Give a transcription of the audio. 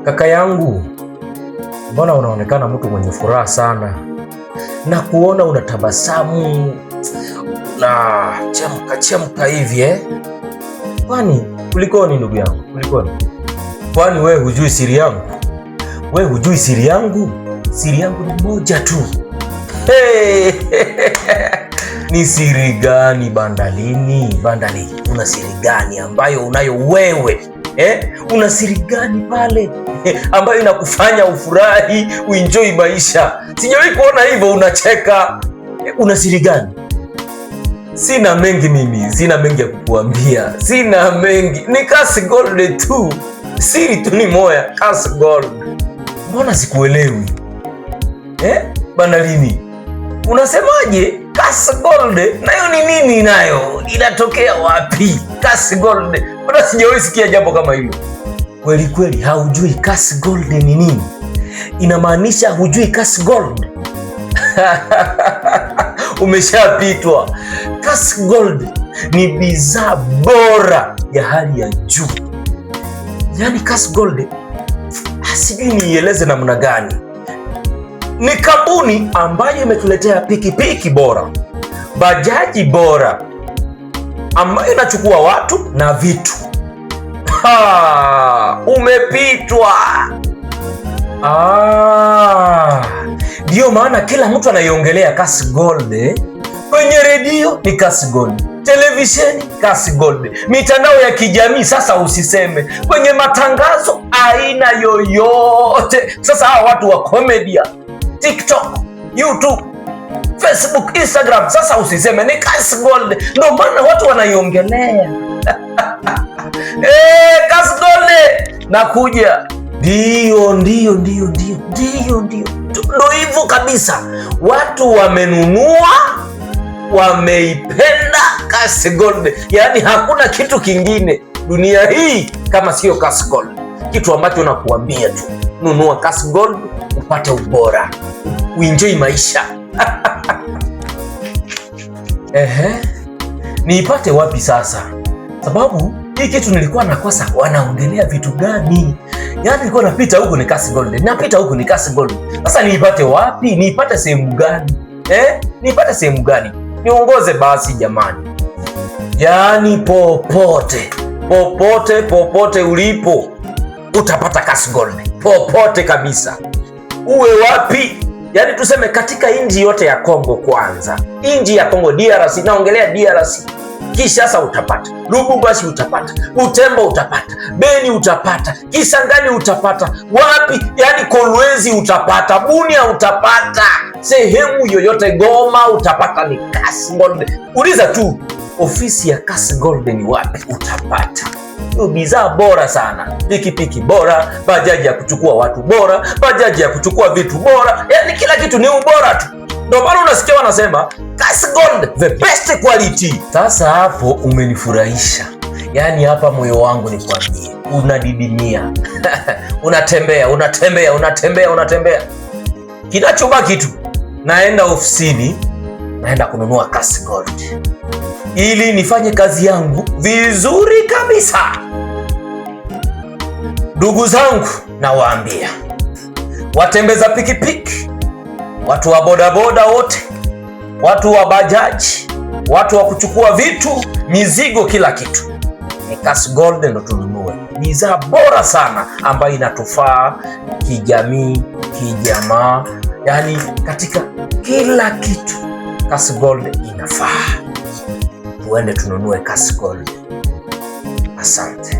Kaka yangu, mbona unaonekana mtu mwenye furaha sana na kuona unatabasamu na chemka chemka hivi, eh? Kwani kulikoni ndugu yangu, kulikoni? Kwani we hujui siri yangu? We hujui siri yangu? Siri yangu ni moja tu. Hey! Ni siri gani Bandalini? Bandali, una siri gani ambayo unayo wewe eh? Una siri gani pale ambayo inakufanya ufurahi, uenjoy maisha? Sijawahi kuona hivyo unacheka. Una siri gani? Sina mengi mimi, sina mengi ya kukuambia, sina mengi, ni Kasi Gold tu, siri tu ni moya, Kasi Gold. Mbona sikuelewi eh? Bandalini, unasemaje? Kasi Gold nayo ni nini? Nayo inatokea wapi? Kasi Gold, mbona sijawahi sikia jambo kama hilo? Kweli kweli, haujui Kasi Gold ni nini? Inamaanisha hujui Kasi Gold? Umeshapitwa. Kasi Gold ni bidhaa bora ya hali ya juu. Yaani Kasi Gold, sijui niieleze namna gani. Ni kampuni ambayo imetuletea pikipiki bora, bajaji bora ambayo inachukua watu na vitu. Ha, umepitwa. Ndiyo maana kila mtu anaiongelea Kasi Gold, eh? Kwenye redio ni Kasi Gold, televisheni Kasi Gold, mitandao ya kijamii sasa usiseme, kwenye matangazo aina yoyote. Sasa hawa watu wa komedia, TikTok, YouTube, Facebook, Instagram, sasa usiseme ni Kasi Gold. Ndio maana watu wanaiongelea. Kasi Gold nakuja. Ndio, ndio, ndio, ndio, ndio, ndio, ndo hivyo kabisa. Watu wamenunua, wameipenda Kasi Gold. Yaani hakuna kitu kingine dunia hii kama sio Kasi Gold. Kitu ambacho nakuambia tu, nunua Kasi Gold upate ubora, uenjoy maisha. Ehe, niipate wapi sasa? Sababu hii kitu nilikuwa nakosa, wanaongelea vitu gani? Yaani nilikuwa napita huku ni Kasi Gold, napita huku ni Kasi Gold. Sasa niipate wapi? Niipate sehemu gani? Eh? Niipate sehemu gani? Niongoze basi jamani. Yaani popote, popote, popote ulipo utapata Kasi Gold. Popote kabisa. Uwe wapi? Yaani tuseme katika nchi yote ya Kongo kwanza. Nchi ya Kongo DRC, naongelea DRC. Kishasa utapata, Lubumbashi utapata, Butembo utapata, Beni utapata, Kisangani utapata, wapi? Yani Kolwezi utapata, Bunia utapata, sehemu yoyote, Goma utapata ni Kasi Gold. Uliza tu ofisi ya Kasi Gold ni wapi, utapata hiyo bidhaa bora sana, pikipiki bora, bajaji ya kuchukua watu bora, bajaji ya kuchukua vitu bora, yani kila kitu ni ubora tu. Ndio maana unasikia wanasema Kasi Gold the best quality. Sasa hapo umenifurahisha, yaani hapa moyo wangu nikwambie, unadidimia unatembea unatembea unatembea unatembea. Kinachobaki tu naenda ofisini, naenda kununua Kasi Gold ili nifanye kazi yangu vizuri kabisa. Ndugu zangu, nawaambia watembeza pikipiki, watu wa bodaboda wote, watu wa bajaji, watu wa kuchukua vitu, mizigo, kila kitu, ni Kasi Gold ndo tununue bidhaa bora sana ambayo inatufaa kijamii, kijamaa, yani katika kila kitu Kasi Gold inafaa. Tuende tununue Kasi Gold. Asante.